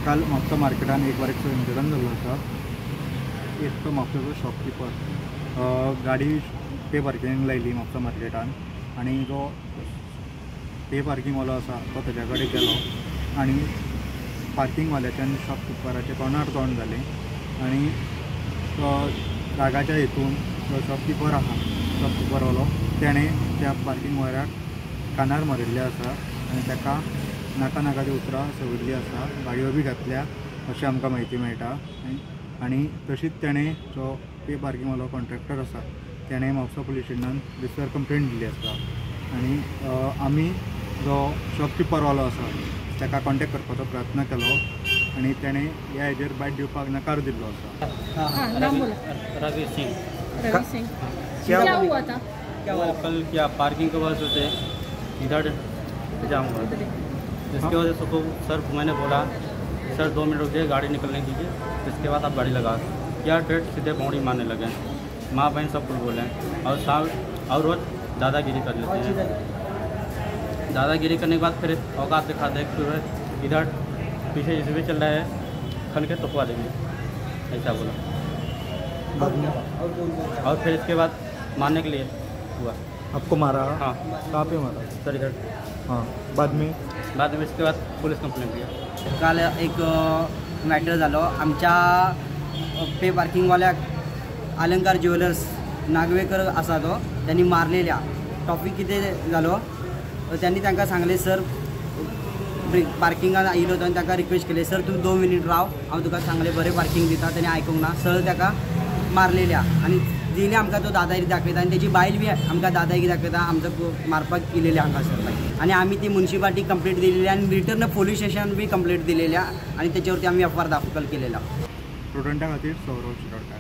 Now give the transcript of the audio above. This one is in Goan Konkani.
काल म्हापसा मार्केटान एक बारीकसो इन्सिडंट जाल्लो आसा. एक तो म्हापशाचो शॉपकिपर गाडी पे पार्किंग लायली म्हापसा मार्केटान आनी जो पे पार्किंगवालो आसा तो तेज्या कडेन गेलो आनी पार्किंगवाल्याचे आनी शॉपकिपराचे तोंडार तोंड जालें आनी तो रागाच्या हेतून जो शॉपकिपर आसा शॉपकिपरवालो तेणें त्या पार्किंगवाल्याक कानार मारिल्लें आसा आनी ताका नाका नाका ती उतरां सविल्लीं आसा, गाडयो बी घातल्या अशें आमकां म्हायती मेळटा. आनी तशीच तेणें जो पे पार्किंगवालो कॉन्ट्रॅक्टर आसा तेणें म्हापसा पुलीस स्टेशनान दुसऱ्यार कंप्लेन दिल्ली आसा. आनी आमी जो शॉपकिपरवालो आसा ताका कॉन्टेक्ट करपाचो प्रयत्न केलो आनी तेणें ह्या हेजेर बायट दिवपाक नकार दिल्लो आसा. रवि सिंह. रवि सिंह, क्या हुआ था? वो कल क्या पार्किंग के वजह से इधर जाम हुआ, जिसकी वजह से सर मैंने बोला सर 2 मिनट रुकिए, गाड़ी निकलने दीजिए, इसके बाद आप गाड़ी लगा। क्या डेट सीधे पौड़ी मारने लगे, माँ बहन सब कुछ बोले और साहब और रोज़ दादागिरी कर लेते हैं। दादागिरी करने के बाद फिर औकात दिखाते हैं, फिर इधर पीछे जिस भी चल रहा है खन के टुकवा देंगे, ऐसा बोला। और फिर इसके बाद मारने के लिए हुआ। आपको मारा? हाँ। कहाँ पे मारा? सर इधर। हाँ, बाद में इसके बाद पुलिस कंप्लेंट किया। काल एक मॅटर जालो आमच्या पे पार्किंगवाल्याक अलंकार ज्वेलर्स नागवेकर आसा तो त्यांनी मारलेल्या. टॉपिक कितें जालो, त्यांनी तांकां सांगलें सर पार्किंगान आयिल्लो तो आनी ताका रिक्वेस्ट केली सर तूं 2 मिनीट राव, हांव तुका सांगलें बरें पार्किंग दिता. तेणी आयकूंक ना, सरळ ताका मारलेल्या आनी दिली आमकां तो दादागिरी दाखयता आनी तेजी बायल बी आमकां दादागिरी दाखयता, आमचो मारपाक येयलेले हांगासर मागीर. आनी आमी ती मुन्सिपाल्टी कंप्लेंट दिलेली आनी रिटर्न पोलीस स्टेशन बी कंप्लेंट दिलेल्या आनी तेच्यावरती आमी एफ आर दाखल केलेला. स्टुडंटा खातीर सौरव शिरोडकर.